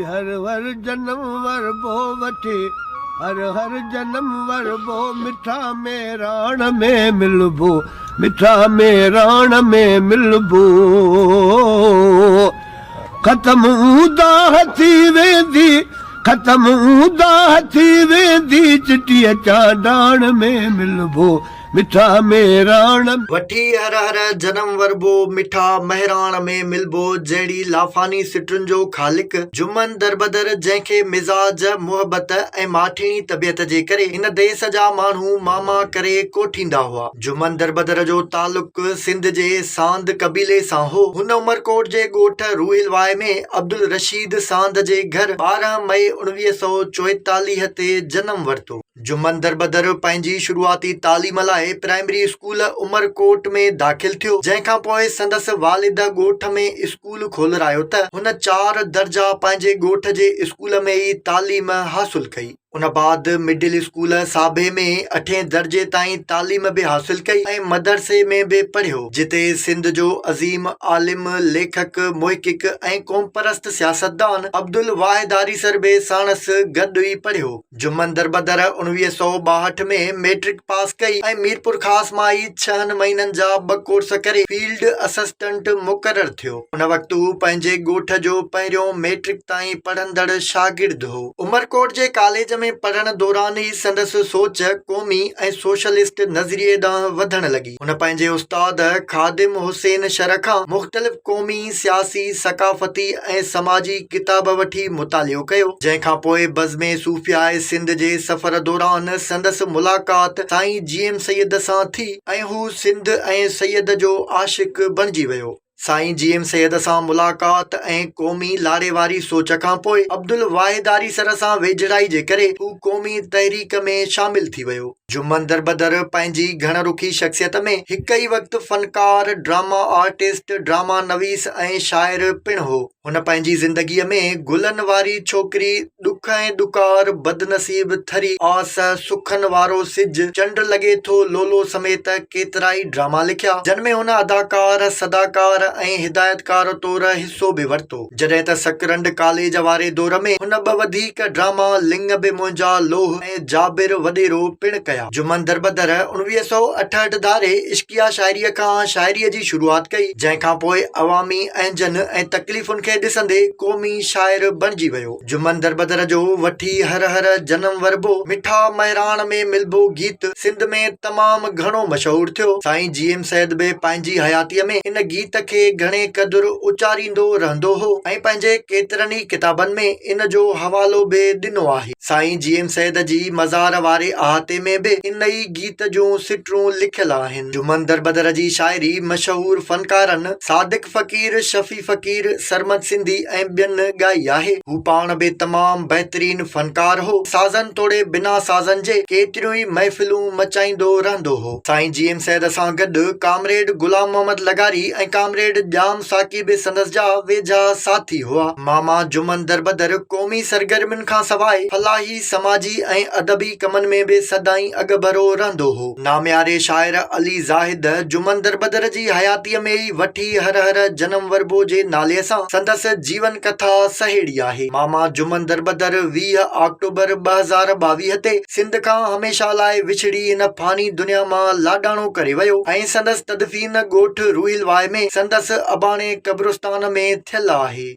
هر هر جنم وربو وٺي هر هر جنم وربو مٺا مهراڻ ۾ ملبو مٺا مهراڻ ۾ ملبو ختم اونداهه ٿي ويندي ختم اونداهه ٿي ويندي چٽيء چانڊاڻ ۾ ملبو مٺا مهراڻ. وٺي هر هر جنم وربو، مٺا مهراڻ ۾ ملبو جهڙي لافاني سٽن جو خالق، جمن دربدر جنهن کي مزاج، محبت ۽ ماٺيڻي طبيعت جي ڪري هن ديس جا ماڻهو ماما ڪري ڪوٺيندا هئا. جمن دربدر جو تعلق سنڌ جي ساند قبيلي سان هو. هن عمرڪوٽ جي ڳوٺ روحيل واء ۾ عبدالرشيد ساند جي گهر 12 مئي 1944 تي جنم ورتو. جمن دربدر پنهنجي شروعاتي تعليم لاء پرائمري اسڪول عمرڪوٽ ۾ داخل ٿيو، جنهن کان پوء سندس والد ڳوٺ ۾ اسڪول کولرايو ته هن چار درجا پنهنجي ڳوٺ جي اسڪول ۾ ئي تعليم حاصل ڪئي. ان بعد مڊل اسڪول ساڀي ۾ اٺين درجي تائين تعليم به حاصل ڪئي ۽ مدرسي ۾ به پڙهيو، جتي سنڌ جو عظيم عالم، ليکڪ، محقق ۽ قومپرست سياستدان عبدالواحد آريسر به ساڻس گڏ ئي پڙهيو. جمن دربدر 1962 ۾ مئٽرڪ پاس ڪئي ۽ ميرپورخاص مان ئي ڇهن مهينن جا ٻه ڪورس ڪري فيلڊ اسسٽنٽ مقرر ٿيو. ان وقت هو پنهنجي ڳوٺ جو پهريون مئٽرڪ تائين پڙهندڙ شاگرد هو. عمرڪوٽ جي ڪاليج ۾ پڙهڻ دوران ئي سندس سوچ قومي ۽ سوشلسٽ نظريي ڏانهن وڌڻ لڳي. هن پنهنجي استاد خادم حسين شر کان مختلف قومي، سياسي، ثقافتي ۽ سماجي ڪتاب وٺي مطالعو ڪيو، جنهن کان پوء بزم صوفياء سنڌ جي سفر دوران سندس ملاقات سائين جي ايم سيد سان ٿي ۽ هو سنڌ ۽ سيد جو عاشق بڻجي ويو. سائين جي ايم سيد سان ملاقات ۽ قومي لاڙي واري سوچ کان پوء عبدالواحد آريسر سان ويجهڙائي جي ڪري هو قومي تحريڪ ۾ شامل ٿي ويو. جمن دربدر پنهنجي گهڻ رخي شخصيت ۾ هڪ ئي وقت فنڪار، ڊراما آرٽسٽ، ڊراما نويس ۽ شاعر پڻ هو. هن پنهنجي زندگيء ۾ گلن واري ڇوڪري، ڏک ۽ ڏڪار، بدنصيب ٿري، آس، سکن وارو سج، چنڊ لڳي ٿو لولو سميت ڪيترائي ڊراما لکيا، جن ۾ هن اداڪار، صداڪار ۽ هدايتڪار طور حصو به ورتو. جڏهن ته سڪرنڊ ڪاليج واري دور ۾ هن ٻه وڌيڪ ڊراما لڱ به منهنجا لوهه ۽ جابر وڏيرو پڻ ڪيا. جمن دربدر 1968 ڌاري عشقيه شاعريء کان شاعريء جي شروعات ڪئي، جنهن کان پوء عوامي اهنجن ۽ تڪليفن کي ڏسندي قومي شاعر بڻجي ويو. جمن دربدر جو وٺي هر هر جنم وربو، مٺا مهراڻ ۾ ملبو گيت سنڌ ۾ تمام گهڻو مشهور ٿيو. سائين جي ايم سيد به پنهنجي حياتيء ۾ ان گيت کي گهڻي قدر اچاريندو رهندو هو ۽ پنهنجي ڪيترن ئي ڪتابن ۾ ان جو حوالو به ڏنو آهي. سائين جي ايم سيد جي مزار واري احاطي ۾ به ان ئي گيت جون سٽون لکيل آهن. جمن دربدر جي شاعري مشهور فنڪارن صادق فقير، شفيع فقير، سرمد سنڌي ۽ ٻين ڳائي آهي. هو پاڻ به تمام بهترين فنڪار هو. سازن توڙي بنا سازن جي ڪيتريون ئي محفلون مچائيندو رهندو هو. سائين جي ايم سيد سان گڏ ڪامريڊ غلام محمد لغاري ۽ ڪامريڊ ڄام ساقي به سندس جا ويجها ساٿي هئا. ماما جمن دربدر قومي سرگرمين کان سواء فلاحي، سماجي ۽ ادبي ڪمن ۾ به سدائين اڳڀرو رهندو هو. نامياري شاعر علي زاهد جمن دربدر جي حياتيء ۾ ئي وٺي هر هر جنم وربو جي نالي سان سندس جيون ڪٿا سهيڙي آهي. ماما جمن دربدر 20 آڪٽوبر 2022 تي سنڌ کان هميشه لاء وڇڙي هن فاني دنيا مان لاڏاڻو ڪري ويو ۽ سندس تدفين ڳوٺ روحيل واء ۾ سندس اباڻي قبرستان ۾ ٿيل آهي.